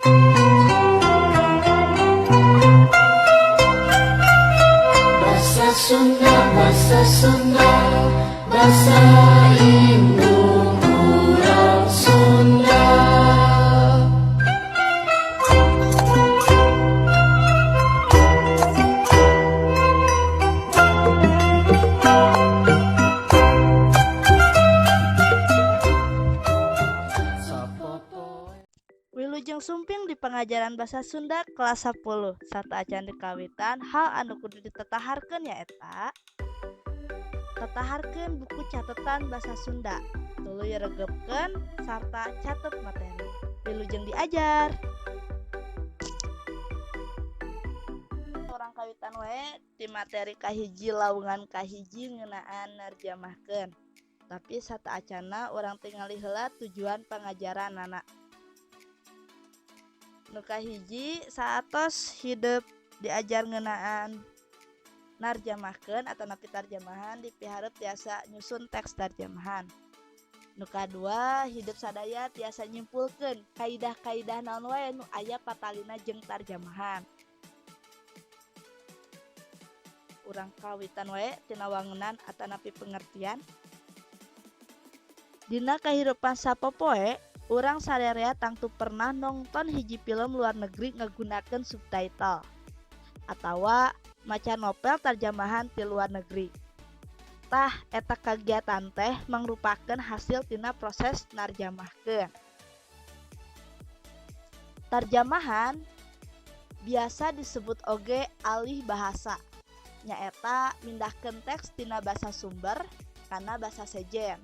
Basa Sunda, basa Sunda, basa indung urang Sunda. Sapopoe. Wilujeng sumping di pangajaran basa Sunda kelas 10. Sateuacan dikawitan, hal anu kudu ditetaharkeun nyaeta tataharkeun buku catatan basa Sunda, tuluy regepkeun sarta catet materi. Wilujeng diajar. Urang kawitan wae di materi kahiji, lawungan kahiji, ngeunaan nerjemahkeun. Tapi sateuacanna urang tingali heula tujuan pangajaranana. Nu kahiji, saatos hidep diajar ngeunaan narjamahkeun atanapi tarjamahan, dipiharep tiasa nyusun teks tarjamahan. Nu kadua, hidep sadaya tiasa nyimpulkeun kaidah-kaidah naon wae nu aya patalina jeung tarjamahan. Urang kawitan wae tina wangunan atanapi pengertian. Dina kahirupan sapopoe, urang sarerea tangtu pernah nongton hiji film luar negeri ngagunakeun subtitle atawa maca novel tarjamahan ti luar negeri. Tah, eta kagiatan teh mangrupakeun hasil tina proses narjamahkeun. Tarjamahan biasa disebut oge alih bahasa, nyaeta mindahkeun teks tina basa sumber kana basa sejen.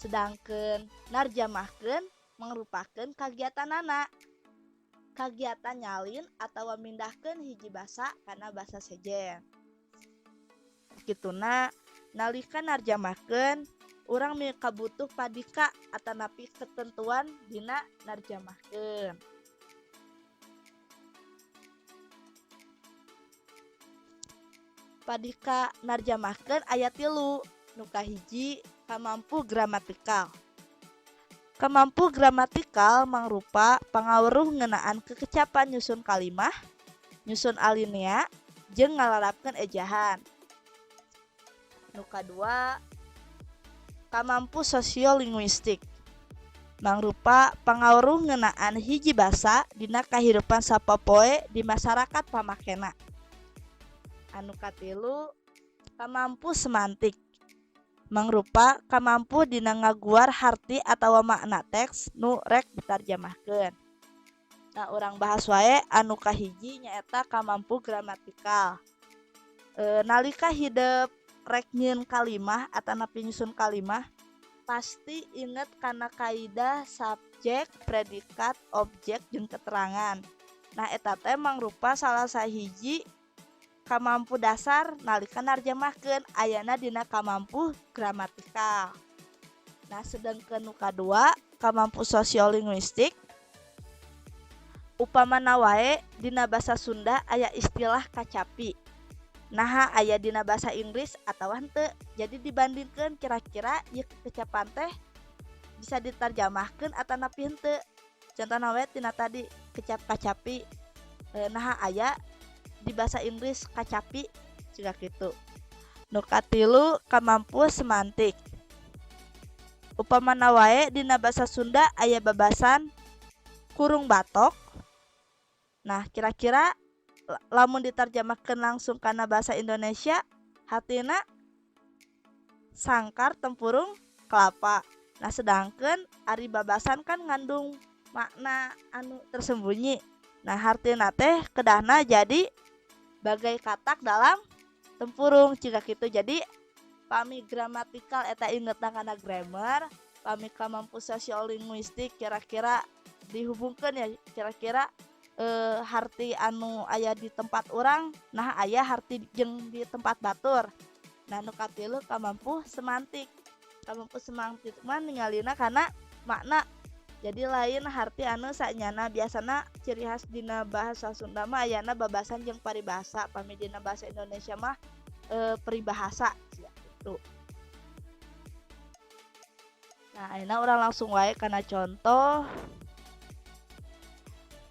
Sedangkeun narjamahkeun mangrupakeun kagiatanana, kagiatan nyalin atawa mindahkeun hiji basa kana basa sejen. Kituna, nalika narjamahkeun, urang mikabutuh padika atanapi ketentuan dina narjamahkeun. Padika narjamahkeun aya tilu. Nu kahiji, kamampu gramatikal. Kamampu gramatikal mangrupa pangaweruh ngeunaan kekecapan nyusun kalimah, nyusun alinea, jeung ngalarapkeun ejahan. Nu kadua, kamampu sosiolinguistik mangrupa pangaweruh ngeunaan hiji basa dina kahirupan sapopoe di masyarakat pamakena. Anu katilu, kamampu semantik mangrupa kamampu dina ngaguar harti atawa makna teks nu rek ditarjamahkeun. Nah, urang bahas wae anu kahiji, nyaeta kamampu gramatikal. Nalika hidep rek nyieun kalimah atanapi nyusun kalimah, pasti inget kana kaidah subjek, predikat, objek jeung keterangan. Nah, eta teh mangrupa salah sahiji kamampu dasar nalika narjamahkeun, ayana dina kamampu gramatikal. Nah, sedangkeun nu kadua, kamampu sosiolinguistik, upamana wae dina basa Sunda aya istilah kacapi. Naha aya dina bahasa Inggris atawa henteu? Jadi dibandingkeun, kira-kira ieu kekecapan teh bisa diterjemahkeun atanapi henteu. Contohna we tina tadi kecap kacapi, naha aya di bahasa Inggris kacapi juga gitu. Nu katilu, kamampu semantik. Upamana wae dina bahasa Sunda aya babasan kurung batok. Nah, kira-kira lamun diterjemahkan langsung kana bahasa Indonesia hartina sangkar tempurung kelapa. Nah, sedangkan ari babasan kan ngandung makna anu tersembunyi. Nah, hartina teh kedahna jadi bagai katak dalam tempurung jika gitu. Jadi pami gramatikal eta ingetna kana grammar, pami kamampu sosiolinguistik kira-kira dihubungkan ya, kira-kira harti anu aya di tempat urang nah aya harti jeung di tempat batur. Nah, nu katilu, kamampu semantik. Kamampu semantik mah ningalina kana makna, jadi lain harti anu sanyana. Biasana ciri khas dina bahasa Sunda mah ayana babasan jeung paribahasa, pami dina bahasa Indonesia mah peribahasa gitu. Nah, ayeuna urang langsung wae kana contoh.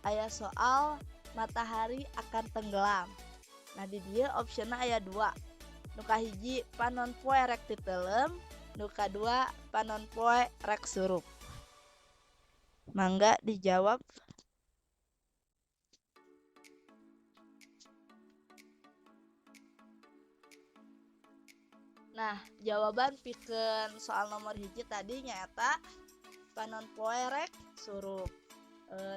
aya soal matahari akan tenggelam. Nah di dieu opsiona aya 2. Nu kahiji panon poe rek titeuleum, nu kadua panon poe rek surup. Mangga dijawab. Nah, jawaban pikeun soal nomor 1 tadi nyaeta panon poe rek surup.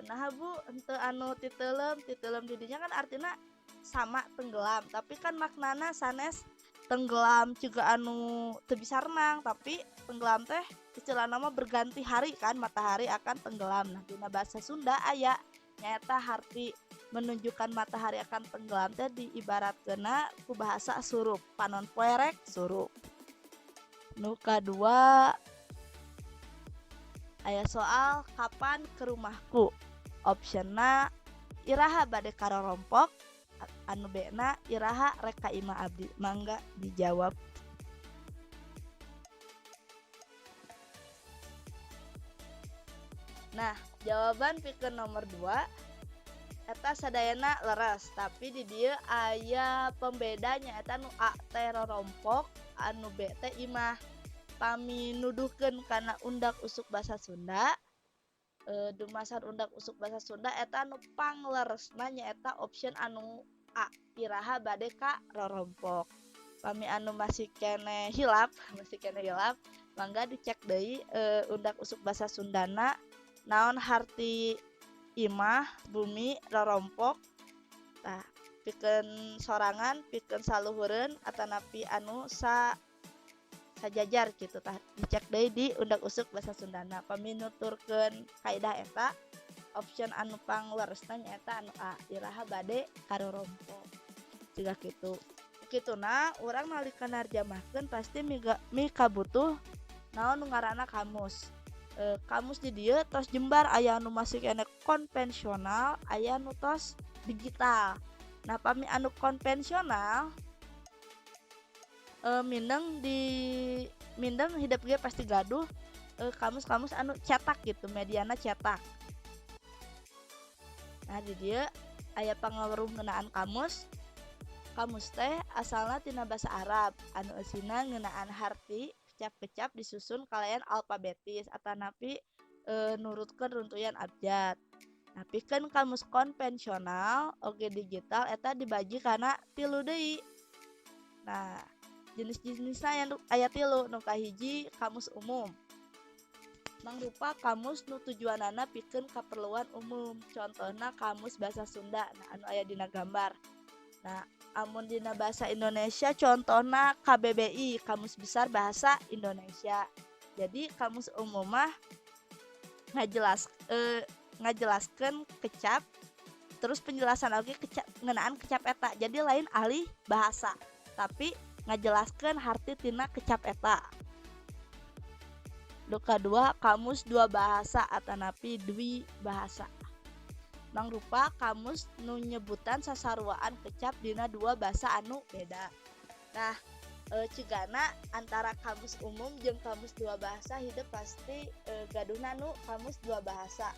Nah Bu, henteu anu titeuleum, titeuleum di dinya kan artina sama tenggelam, tapi kan maknana sanes tenggelam juga anu teu bisa renang, tapi tenggelam teh istilahna mah berganti hari kan, matahari akan tenggelam. Nah, dina bahasa Sunda aya nyaeta harti menunjukkan matahari akan tenggelam teh diibaratkeunna ku bahasa surup, panon poe rek surup. Nu kadua aya soal kapan ke rumahku. Opsiona iraha bade karorompok, anu B-na iraha rek ka imah abdi. Mangga dijawab. Nah, jawaban pikeun nomor 2 eta sadayana leres, tapi di dieu aya pembedanya eta nu A teh rorompok, anu B teh imah. Pami nuduhkeun kana undak usuk basa Sunda, dumasar undak usuk basa Sunda eta anu pangleresna nyaeta option anu A, iraha bade ka rorompok. Pami anu masih keneh hilap, mangga dicek deui undak usuk basa Sundana naon harti imah, bumi, rorompok. Tah, pikeun sorangan, pikeun saluhureun atanapi anu sajajar gitu tah dicek deui di undak usuk basa Sundana. Pami nuturkeun kaidah eta option anu pangleresna nyaeta anu A, iraha bade karorompok. Jiga kitu. Kituna urang nalika narjamahkeun pasti mikabutuh naon nu ngaranna kamus. Kamus di dieu tos jembar, aya anu masih keneh konvensional, aya anu tos digital. Nah, pami anu konvensional mindeng hidep ge pasti gaduh kamus-kamus anu cetak gitu, mediana cetak. Nah, di dieu aya pangaweruh ngeunaan kamus. Kamus teh asalna tina basa Arab anu eusina ngeunaan harti kecap-kecap disusun kalayan alfabetis atanapi nurutkeun runtuyan abjad. Nah, pikeun kamus konvensional oge digital eta dibagi kana 3 deui. Nah, jenis-jenisna aya 3, nu kahiji kamus umum. Mangrupa kamus nu tujuanana pikeun kaperluan umum, contohna kamus bahasa Sunda, nah anu aya dina gambar. Nah, amun dina bahasa Indonesia contohna KBBI, Kamus Besar Bahasa Indonesia. Jadi kamus umum mah ngajelaskeun kecap, terus penjelasan oge kecap, ngeunaan kecap eta. Jadi lain ahli bahasa, tapi ngajelaskeun harti tina kecap eta. Nu kadua kamus dua bahasa atanapi dwi bahasa. Mangrupa kamus nu nyebutan sasaruaan kecap dina dua bahasa anu beda. Nah, cigana antara kamus umum jeung kamus dua bahasa hidup pasti gaduhna nu kamus dua bahasa.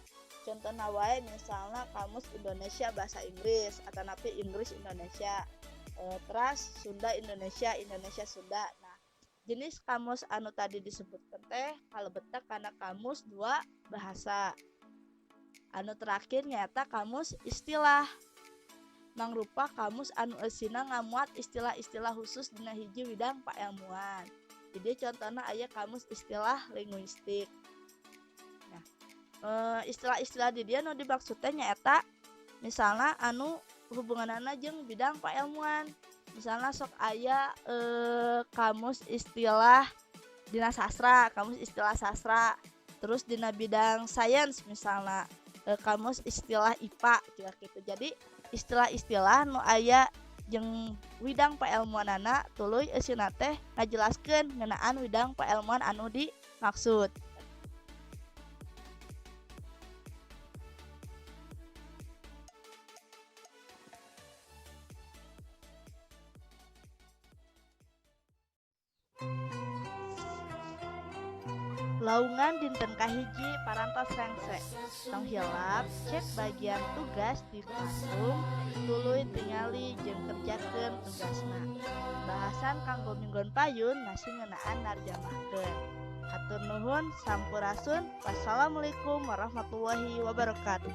Contohna wae misalna kamus Indonesia bahasa Inggris atanapi Inggris Indonesia, teras Sunda Indonesia, Indonesia Sunda. Nah, jenis kamus anu tadi disebutkan teh kalebetna kana kamus dua bahasa. Anu terakhir nyata kamus istilah. Mangrupa kamus anu eusina ngamuat istilah-istilah khusus dina hiji widang paelmuan. Jadi contohna aya kamus istilah linguistik. Nah, istilah-istilah di dieu nu dimaksud teh nyaeta misalna anu hubunganana jeung bidang paelmuan. Misalna sok aya kamus istilah dina sastra, kamus istilah sastra. Terus dina bidang sains misalna kamus istilah IPA gitu. Jadi istilah-istilah nu aya jeung widang paelmuanana tuluy eusina teh ngajelaskeun ngeunaan widang paelmuan anu dimaksud. Lowongan dinten kahiji parantos rengse. Tong hilap cek bagian tugas di Classroom, tuluy tingali jeung kerjakeun tugasna. Bahasan kanggo minggon payun masih ngeunaan narjamahkeun. Hatur nuhun, sampurasun. Wassalamualaikum warahmatullahi wabarakatuh.